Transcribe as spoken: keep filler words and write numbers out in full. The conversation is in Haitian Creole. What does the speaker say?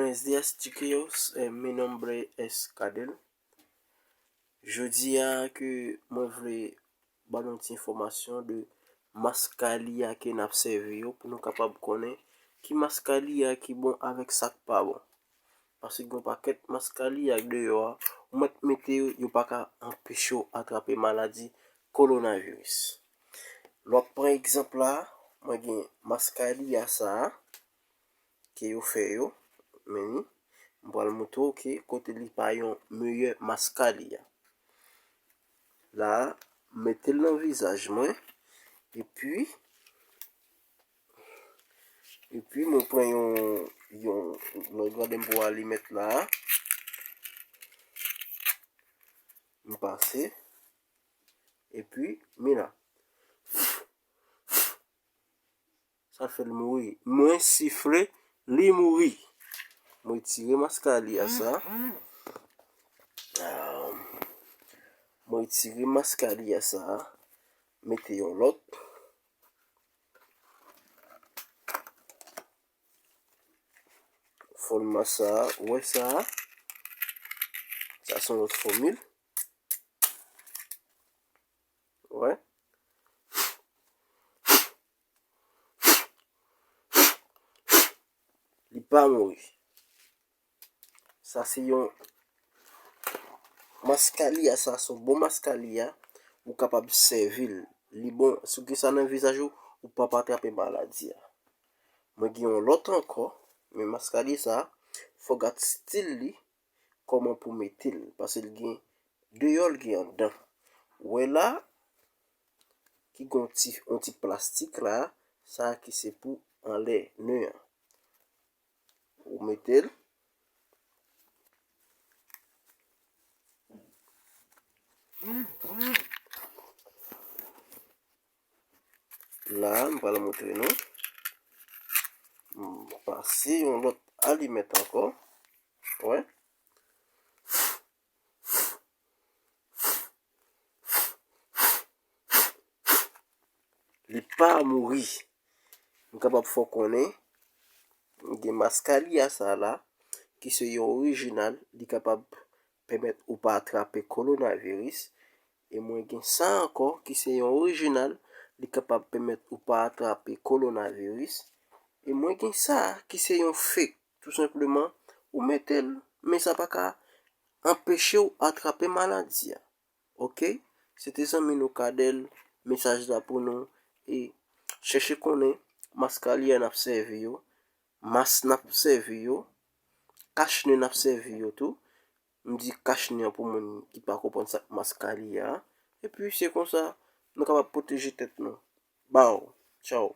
Buenos días, chiquillos. Eh, mi nombre es Cadel. Jodi a ke mwen vle ban nou ti enfòmasyon de maskaliya ke n ap sèvi yo pou nou kapab konnen ki maskaliya ki bon avèk sa k pa bon. Paske gen yon pakèt maskaliya k deyò a, ou mèt mete yo, yo pa ka anpeche w atrape maladi kowonaviris. Lè w ap pran egzanp la, mwen gen maskaliya sa a, ke yo fè yo, men ni, m pral montre w ke kote li pa yon meyè maskaliya. La, m mete l nan vizaj mwen, epi, epi mwen pran yon, yon, lè w gade m pran alimèt la, m pase, epi, mi la. Sa fè l mouri. Mwen sifle, li mouri. Mwen retire maskaliya sa. Ah, mwen retire maskaliya sa. Mete yon lòt. Fòm sa, ou wè sa. Sa se yon lòt fòmil. Wè. Li pa mouri. Sa se yon maskaliya, sa se yon bon maskaliya, ou kapab sèvi l. Li bon, si w gen sa nan vizaj ou, ou p ap atrape maladi a. Mwen gen yon lòt ankò, men maskaliya sa, fò w gad stil li, kòman pou mete l, paske l gen deyò, l gen anndan. Ou wè la, ki gen yon ti, yon ti plastik la, sa ki se pou anlè nen an. Ou mete l. La, m pral montre nou. M pase yon lòt alimèt ankò. Wè. Li pa mouri. M kapab fè w konnen, gen maskaliya sa la, ki se yon orijinal, li kapab pèmèt ou pa atrape kowonaviris. E mwen gen sa ankò, ki se yon orijinal, li kapab pèmèt ou pa atrape kowonaviris. E mwen gen sa, ki se yon fake. Tou senpleman, ou mete l, men sa pa ka anpeche w atrape maladi a. Oke? Se te zanmi nou Kadèl, mesaj la pou nou. E chèche konnen maskaliya n ap sèvi yo, mas n ap sèvi yo, kach nen n ap sèvi yo tou. M di kach nen an pou moun ki pa konprann sa k maskaliya a. Epi se konsa, nou kapab pwoteje tèt nou. Baw, tchaw.